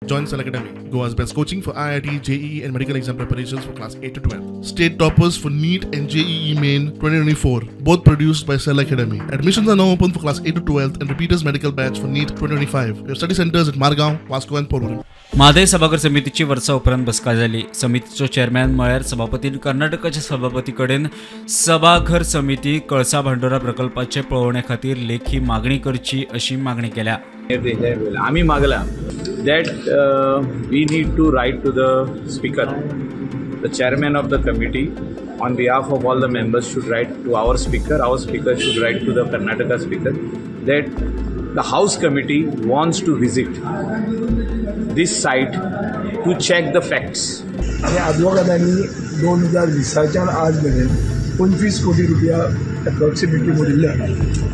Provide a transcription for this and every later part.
Join Cell Academy, Goa's best coaching for IIT, JEE and medical exam preparations for class 8 to 12. State toppers for NEET and JEE Main 2024, both produced by Cell Academy. Admissions are now open for class 8 to 12 and repeaters medical batch for NEET 2025. We have study centers at Margao, Vasco and Porvorim. Mhadei सभाघर समितीची वर्सा उपरांत बसका जाली. समितीचो chairman म्हळ्यार सभापतीन कर्नाटकाच्या सभापती कडेन सभाघर समिती कळसा भांडोरा प्रकल्पाचे पळोवणे खातीर लेखी मागणी करची अशी मागणी केल्या. आमी मागला that we need to write to the speaker, the chairman of the committee on behalf of all the members should write to our speaker, our speaker should write to the Karnataka speaker that the house committee wants to visit this site to check the facts. आनी आदवोगादांनी 2020च्यान आज मेरेन 25 कोटी रुपया approximately मोडिल्ले.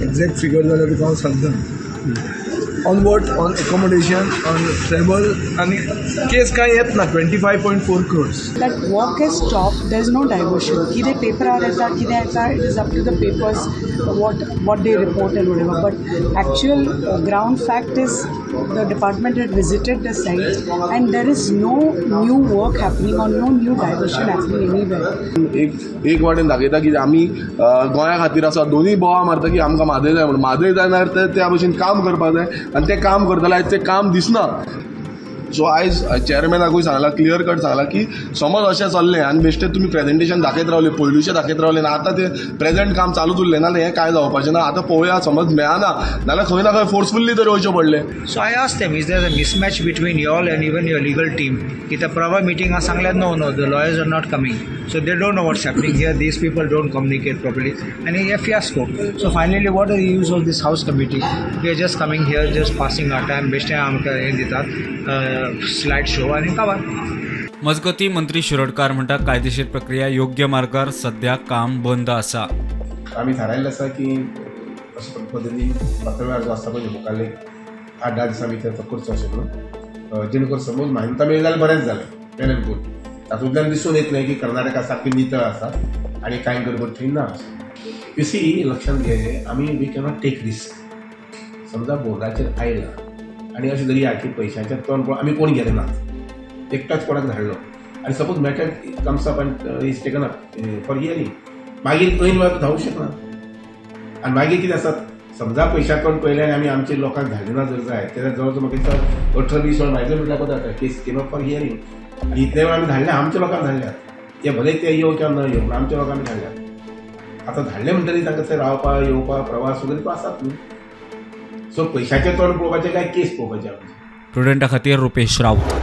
Exact figure जाल्यार तुका हांव सांगता. On what? On accommodation, on travel, आनी केस कांय येत ना. 25.4 crores. That work is stopped. There is no diversion. कितें पेपरार येता कितें येता, it is up to the papers what they report and whatever. But actual ground fact is the department had visited the site and there is no new work happening or no new diversion happening anywhere. एक वाटेन दाखयता की आमी गोंया खातीर आसा, दोनूय बोवा मारता की आमकां म्हादय जाय म्हणून. म्हादय जाय जाल्यार त्या भशेन काम करपाक जाय आनी तें काम करतले आयज तें काम दिसना. सो आयज चेअरमॅनाकूय सांगलां, क्लियर कट सांगलां की समज अशें चल्लें आनी बेश्टें तुमी प्रेजेंटेशन दाखयत रावले, पयलूचें दाखयत रावले आनी आतां तें प्रेजेंट काम चालूच उरलें ना जाल्यार हें कांय जावपाचें ना. आतां पळोवया, समज मेळना जाल्यार खंय ना खंय फोर्सफुल्ली तरी वयचें पडलें. So I asked them, is there a mismatch between you all and even your legal team? कित्याक परवा मिटिंगाक सांगल्यार no no the lawyers are not coming, so they don't know what's happening here, these people don't communicate properly आनी हे fiasco. So finally what are the use of this house committee? We are just coming here, just passing our time. बेश्टें आमकां हें दितात slide show आनी काबार. मजगती मंत्री शिरोडकार म्हणटा कायदेशीर प्रक्रिया योग्य मार्गार सध्या काम बंद आसा. आमी थारायल्लें आसा की अशे पद्दतीन पत्रवेव्हार जो आसा पळय मुखार एक 8-10 दिसां भितर तो करचो अशें म्हणून, जेणे करून समज मान्यता मेळ्ळी जाल्यार बरेंच जालें, वेल एंड गूड. तातूंतल्यान दिसून येतलें की कर्नाटका सारकें नितळ आसा आनी कांय गडबड थंय ना. You see, लक्षांत घे, आमी we cannot take risk. समजा बोर्डाचेर आयला आनी अशें धरया की पयशांचें तोंड पळोवन आमी कोण गेले नात, एकटाच कोणाक धाडलो आनी suppose matter comes up and is taken up for hearing, मागीर ऐन वेळार धांवूंक शकना. आनी मागीर कितें आसा, समजा पयशां तोंड पळयलें आनी आमी आमच्या लोकांक धाडले ना जर जायत जाल्यार जवळ जवळ म्हाका दिसता 18-20 वर म्हाजे म्हटल्यार वता case came up for hearing. आनी इतले वेळ आमी धाडल्या, आमच्या लोकांक धाडल्यात, ते भले ते येवं किंवा न येवं, आमच्या लोकांक आमी धाडल्यात. आतां धाडले म्हणटकीर तांकां थंय रावपा येवपा प्रवास वगैरे तो आसात न्हू. सो पयशाचें तोंड पळोवपाचें काय केस पळोवपाचें आमचें. प्रुडंटा खातीर रुपेश राऊत.